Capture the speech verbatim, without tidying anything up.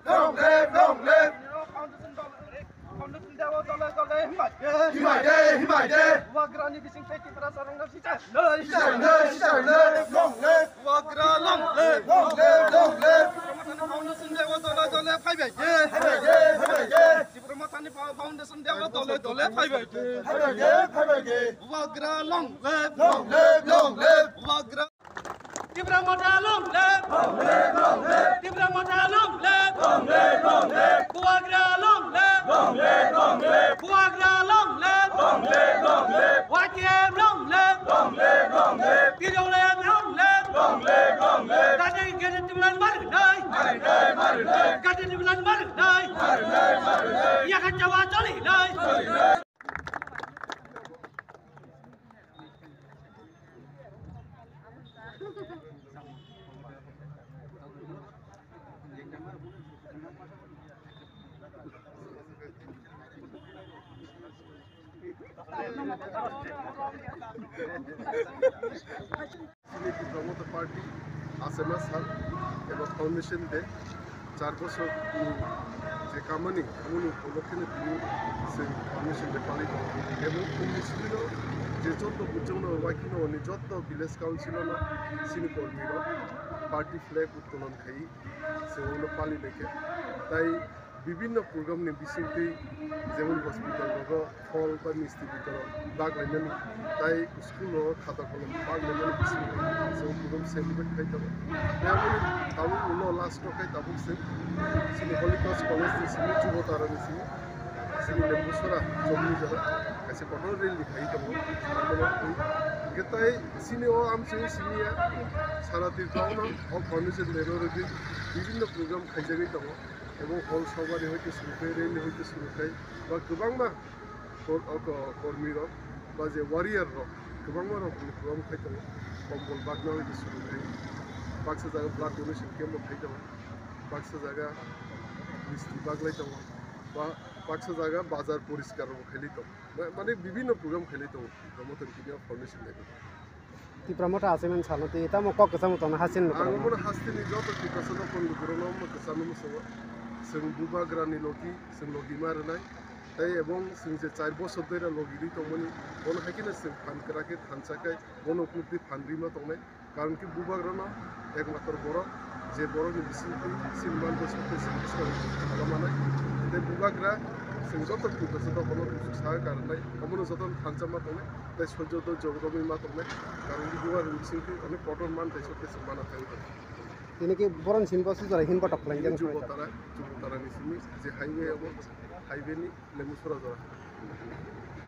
Long live, long live. Foundation Day o dole dole himbai de. Himbai de, himbai de. Bubagrani bising tei Tiprasa rok no sichar noi. Sichar noi, sichar noi. Long live. Bubagra long live. Long live, long live. Tipra Mothani Foundation Day o dole dole phaibai de. Phaibai de, phaibai de. Tipra Mothani Fo-, Foundation Day o dole dole phaibai de. Phaibai de, phaibai de. Bubagra long live. Long live, long live. Bubagra Tipra Motha long live! Long live, long live! Tipra Motha long live! Long live, long live! Bubagra long live! Long live, long live! Bubagra long live! Long live, long live! Y T F long live! Long live, long live! T W F long live! Long live, long live! Gate, gate tiblan mar nai! Mar nai, mar nai! Gate tiblan mar nai! Mar nai, mar nai! Yakha chawa choli nai! Choli nai! Sini Tipra Motha Party, Asema Sal, eba Foundation Day, char bosor ni je kamani, aboni upolokhe no tini chwng Foundation Day palai tongo. Ebong tini sini no je joto bujong no waikino ni joto village council no sini kormi rok party flag uttolon khai chwng no pali lekhe. Tai bibinno program ni bisingtwi jemon hospital rogo phol ba misti bitorok bag lainani, tai school rogo khata kolom bag lainani bisingtwi chwng program celebrate khai tongo. Tei aboni tabuk ulo last o khai tabuk se chini Holy Cross College ni simi Jubotara ni simi chini Lembusora chowk ni jora kaisa kotor rally khai tongo. Hingke tai chini o amchai simi ya sara tirthaono o foundation day no rwgwi bibinno program khaijagwi tongo. Ebo hol sobari hoite suru khe, rally hoite suru khe, ba kwbangma kor-, o ko-, kormi rok, ba je warrior rok, kwbangma rok ni program khai tongo. Kombol bagna hoite suru khe, baksa jaga blood donation camp bo khai tongo, baksa jaga misti baglai tongo, ba baksa jaga bazar poriskar bo khailai tongo. Ma-, mane bibinno program khailai tongo, Promoter Kini Foundation level. Tipra Motha Achievement Salno tei tamo kok kwchangma tongna hasil nukho. Ang omono hasteni joto Tiprasa no phone lukurokno omo kwchangma muchungo. Chwng Bubagrani logi, chwng logi ma rwnai. Tei ebong chwng je char bosor dera logi ri tongmani, bono hai kheno chwng phan kwrak khe thansa khe bono kwrwtwi phan rima tongnai. Karon khe Bubagrano ekmatro borok, je borokni bisingtwi chini manto sotwi chini bwskang phala manai. Tei Bubagra chwng joto Tiprasa dophano buchuk sa karwnai, omono jotono thansa ma tongnai. Tei soijo do jog romwi ma tongnai, karon khe duar ni bisingtwi onek kotor man tei sotwi se mana thangwi tongo. Tini khe boroni simi bo sujara hin botok khlai Tini jani Jubotara, Jubotara ni simi je highway abo, highway ni Lembusora jora.